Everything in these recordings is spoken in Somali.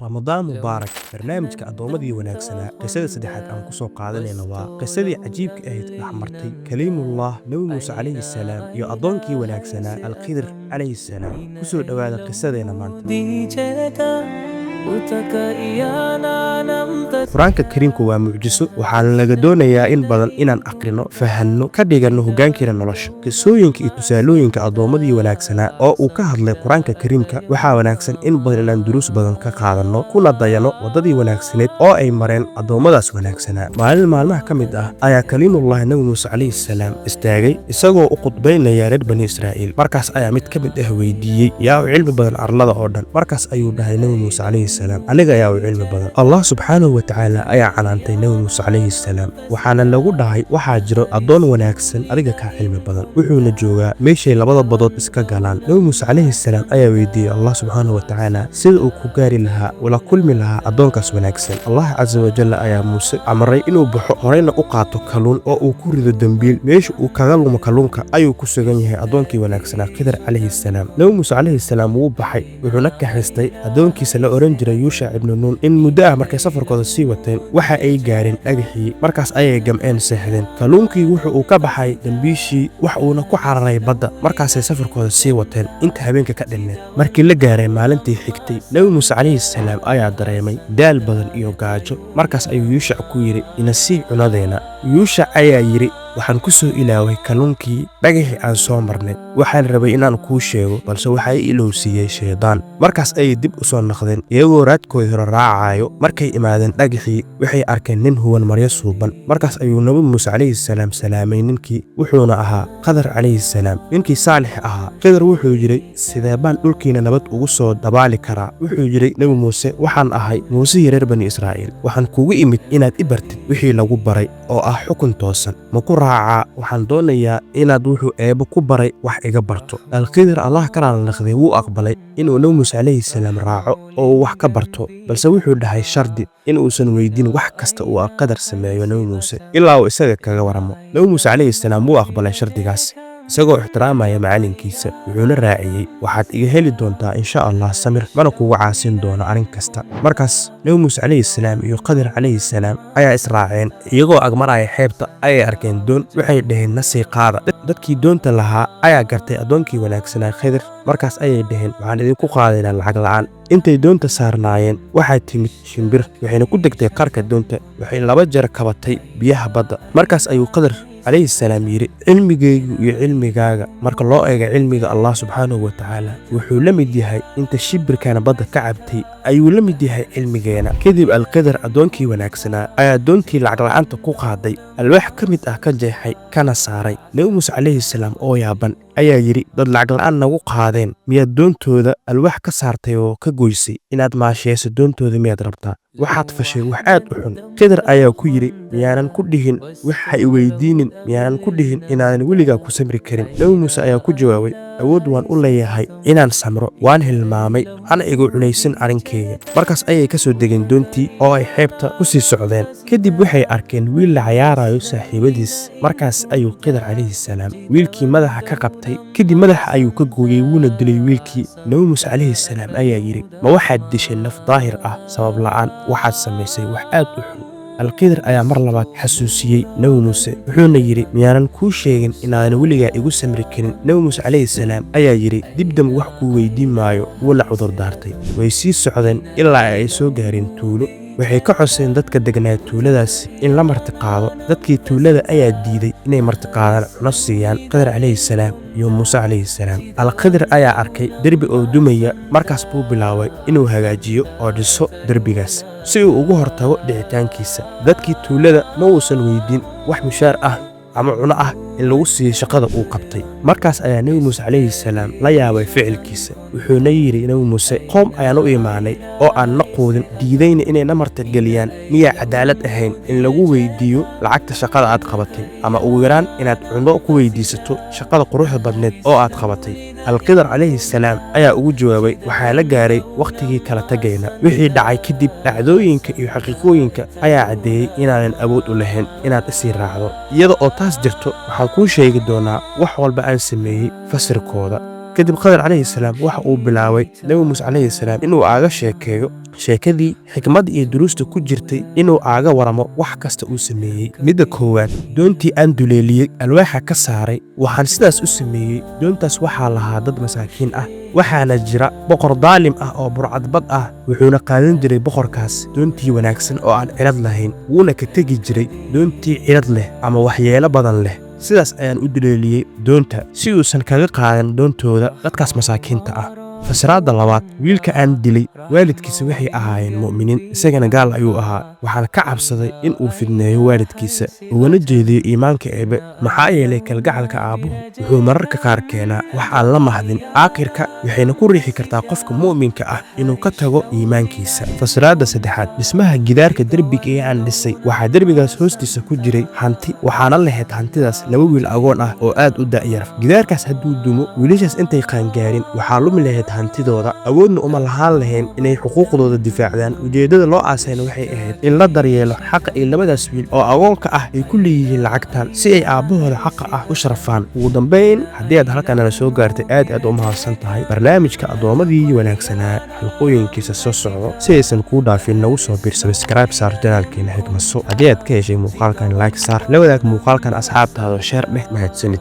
Ramadaan mubaarak. Barnaamijka Addoommadii Wanaagsanaa, qisada saddexaad aan ku soo qaadanayna waa qisadii cajiibka ahayd dhexmartay Kaliimullah Nebi Muuse calayhi salaam iyo addoonkii wanaagsanaa Alkhidir calayhi salaam. Ku soo dhowaada qisadeena maanta. Qur-aanka Kariimku waa mucjiso. Waxaana laga doonayaa in badan inaan aqrino, fahanno, ka dhiganno hoggaankeena nolosha. Qisooyinka iyo tusaalooyinka addoommadii wanaagsanaa oo uu ka hadlay Qur-aanka Kariimka, waxaa wanaagsan in badan inaan duruus badan ka qaadanno, kuna dayanno waddadii wanaagsaneed oo ay mareen addoommadaas wanaagsanaa. Maalin maalmaha ka mid ah ayaa Kaliimullahi Nebi Muuse calayhi salaam istaagay isagoo u khudbaynaya reer Bani Israa'iil. Markaas ayaa mid ka mid ah weydiiyey: "Yaa u cilmi badan arlada oo dhan?" Markaas ayuu dhahay Nebi Muuse calayhi salaam: "Aniga ayaa u cilmi badan." Allah subxaanahu wa tacaala ayaa canaantay Nebi Muuse calayhi salaam, waxaana lagu dhahay: "Waxaa jiro addoon wanaagsan adiga kaa cilmi badan, wuxuuna joogaa meeshay labada badood iska galaan." Nebi Muuse calayhi salaam ayaa weydiiyey Allah subxaanahu wa tacaala sida uu ku gaari lahaa, ula kulmi lahaa addoonkaas wanaagsan. Allah casa wajalla ayaa Muuse amray inuu baxo, horeyna u qaato kalluun oo uu ku rido dembiil. Meesha uu kaga lumo kalluunka ayuu ku sugan yahay addoonkii wanaagsanaa Khidr calayhi salaam. Nebi Muuse calayhi salaam wuu baxay, wuxuuna kaxaystay addoonkiisa la oran jiray Yuushac ibnu Nuun. In muddo ah markay safarkooda sii wateen, waxa ay gaareen dhagaxii. Markaas ayay gam'een, seexdeen. Kalluunkii wuxu uu ka baxay dembiishii, wax uuna ku cararay badda. Markaasay safarkooda sii wateen inta habeenka ka dhinneed. Markii la gaaray maalintii xigtay, Nebi Muuse calayhi salaam ayaa dareemay daal badan iyo gaajo. Markaas ayuu Yuushac ku yidhi: "Ina sii cunadeena." Yuushac ayaa yidhi: "Waxaan ku soo ilaaway kalluunkii dhagaxii aan soo marnay. Waxaan rabay inaan kuu sheego, balse waxaa i ilowsiiyey shaydaan." Markaas ayay dib u soo noqdeen iyagoo raadkoodii hore raacayo. Markay imaadeen dhagaxii, waxay arkeen nin huwan maryo suuban. Markaas ayuu Nebi Muuse calayhi salaam salaamay ninkii. Wuxuuna ahaa Khadar calayhi salaam, ninkii saalix ahaa. Khadar wuxuu yidhi: "Sidee baan dhulkiina nabad ugu soo dabaali karaa?" Wuxuu yidhi Nebi Muuse: "Waxaan ahay Muusihii reer Bani Israa'iil. Waxaan kugu imid inaad i bartid wixii lagu baray oo ah xukun toosan. Ma ku raacaa? Waxaan doonayaa inaad wuxuu Eebbo ku baray wax iga barto." Alkhidr, Allah ka raali naqday, wuu aqbalay inuu Nebi Muuse calayhi salaam raaco oo uu wax ka barto, balse wuxuu dhahay shardi in uusan weydiin wax kasta uu Qadar sameeyo Nebi Muuse ilaa uu isaga kaga waramo. Nebi Muuse calayhi salaam wuu aqbalay shardigaas isagoo ixtiraamaya macallinkiisa, wuxuuna raaciyey: "Waxaad iga heli doontaa insha Allah samir, mana kugu caasin doono arrin kasta." Markaas Nebi Muuse calayhi salaam iyo Qadir calayhi salaam ayaa israaceen. Iyagoo agmaraya xeebta ayay arkeen doon. Waxay dhaheen: "Nasii qaada." Dadkii doonta lahaa ayaa gartay addoonkii wanaagsanaa Khidir. Markaas ayay dhaheen: "Waxaan idinku qaadaynaa lacag la'aan." Intay doonta saarnaayeen waxaa timid shimbir, waxayna ku degtay qarka doonta. Waxay laba jeer kabatay biyaha badda. Markaas ayuu Qadar calayhi salaam yidhi: "Cilmigaygu iyo cilmigaaga marka loo eego cilmiga Allah subxaanahu wa tacaala, wuxuu la mid yahay inta shimbirkana badda ka cabtay ayuu la mid yahay cilmigeena." Kadib Alqadar, addoonkii wanaagsanaa, ayaa doontii lacag la'aanta ku qaaday, alwaax ka mid ah ka jeexay kana saaray. Nebi Muuse calayhi salaam oo yaaban ayaa yidhi: "Dad lacag la'aan nagu qaadeen miyaad doontooda alwaax ka saartay oo ka goysay? Inaad maasheyso doontooda miyaad rabtaa? Waxaad fashay wax aad u xun." Khidar ayaa ku yidhi: "Miyaanan ku dhihin wax ha i weydiinin? Miyaanan ku dhihin inaanan weligaa ku samri karin?" Nebi Muuse ayaa ku jawaabay: "Awood waan u leeyahay inaan samro, waan hilmaamay, hana igu culaysin arrinkayga." Markaas ayay ka soo degeen doontii oo ay xeebta ku sii socdeen. Kadib waxay arkeen wiil la cayaarayo saaxiibadiis. Markaas ayuu Khidar calayhi salaam wiilkii madaxa ka qabtay. Kadib madaxa ayuu ka gooyey, wuuna dilay wiilkii. Nebi Muuse calayhi salaam ayaa yidhi: "Ma waxaad dishay naf daahir ah sabab la'aan? Waxaad samaysay wax aad u xun." Alkhidr ayaa mar labaad xasuusiyey Nebi Muuse, wuxuuna yidhi: "Miyaanan kuu sheegin inaadan weligaa igu samri karin?" Nebi Muuse calayhi salaam ayaa yidhi: "Dibdam wax kuu weydiin maayo." Wuuna cudur daartay. Way sii socdeen ilaa ay soo gaareen tuulo. Waxay ka coseen dadka degnaa tuuladaas in la martiqaado. Dadkii tuulada ayaa diiday inay martiqaadaan, cuno siiyaan Khidr calayhi salaam iyo Muuse calayhi salaam. Alkhidr ayaa arkay derbi oo dumaya. Markaas buu bilaabay inuu hagaajiyo oo dhiso derbigaas si uu ugu hortago dhicitaankiisa. Dadkii tuulada ma uusan weydiin wax mushaar ah ama cuno ah in lagu siiyo shaqada uu qabtay. Markaas ayaa Nebi Muuse calayhi salaam la yaabay ficilkiisa, wuxuuna yidhi Nebi Muuse: "Qoom ayaan u imaanay oo aan na quudin, diidayna inay na martigeliyaan. Miyaa cadaalad ahayn in lagu weydiiyo lacagta shaqada aad qabatay, ama ugu yaraan inaad cunno ku weydiisato shaqada quruxda badneed oo aad qabatay?" Alkhidar calayhi salaam ayaa ugu jawaabay: "Waxaa la gaaray wakhtigii kala tagayna. Wixii dhacay kadib, dhacdooyinka iyo xaqiiqooyinka ayaa caddeeyey inaanan awood u lahayn inaad isii raacdo. Iyada oo taas jirto, waxaan kuu sheegi doonaa wax walba aan sameeyey fasirkooda." Kadib Khadar calayhi salaam waxa uu bilaabay Nebi Muuse calayhi salaam inuu aaga sheekeeyo sheekadii, xikmadda iyo duruusta ku jirtay, inuu aaga waramo wax kasta uu sameeyey. Midda koowaad, doontii aan duleeliyey, alwaaxa ka saaray, waxaan sidaas u sameeyey doontaas waxaa lahaa dad masaakiin ah, waxaana jira boqor daalim ah oo burcadbad ah. Wuxuuna qaadan jiray boqorkaas doontii wanaagsan oo aan cilad lahayn, wuuna ka tegi jiray doontii cilad leh ama waxyeelo badan leh. Sidaas ayaan u duleeliyey doonta si uusan kaga qaadan doontooda dadkaas masaakiinta ah. Fasiraadda labaad, wiilka aan dilay waalidkiisa waxay ahaayeen mu'miniin, isagana gaal ayuu ahaa. Waxaan ka cabsaday in uu fidneeyo waalidkiisa ugana jeediyo iimaanka Eebe, maxaa yeelay kalgacalka aabbuhu wuxuu mararka qaar keenaa wax aan la mahdin aakhirka, waxayna ku riixi kartaa qofka mu'minka ah inuu ka tago iimaankiisa. Fasiraadda saddexaad, dhismaha gidaarka derbiga ee aan dhisay, waxaa derbigaas hoostiisa ku jiray hanti, waxaana lahayd hantidaas laba wiil agoon ah oo aad u da'yar. Gidaarkaas hadduu dumo, wiilashaas intay qaangaarin waxaa lumi lahayd hantidooda, awoodna uma lahaan lahayn inay xuquuqdooda difaacdaan. Ujeeddada loo aasayna waxay ahayd in la daryeelo xaqa ay labadaas wiil oo agoonka ah ay ku leeyihiin lacagtan, si ay aabbahooda xaqa ah u sharafaan. Ugu dambayn, haddii aad halkan nala soo gaartay, aad aad u mahadsan tahay. Barnaamijka addoommadii wanaagsanaa xalqooyinkiisa soo socdo si aysan kuu dhaafin, nagu soo biir, subscribe saar channelkeena Xikmaso. Haddii aad ka heshay muuqaalkan, like saar, la wadaag muuqaalkan asxaabtaada, share dheh. Mahadsanid.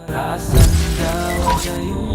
عسى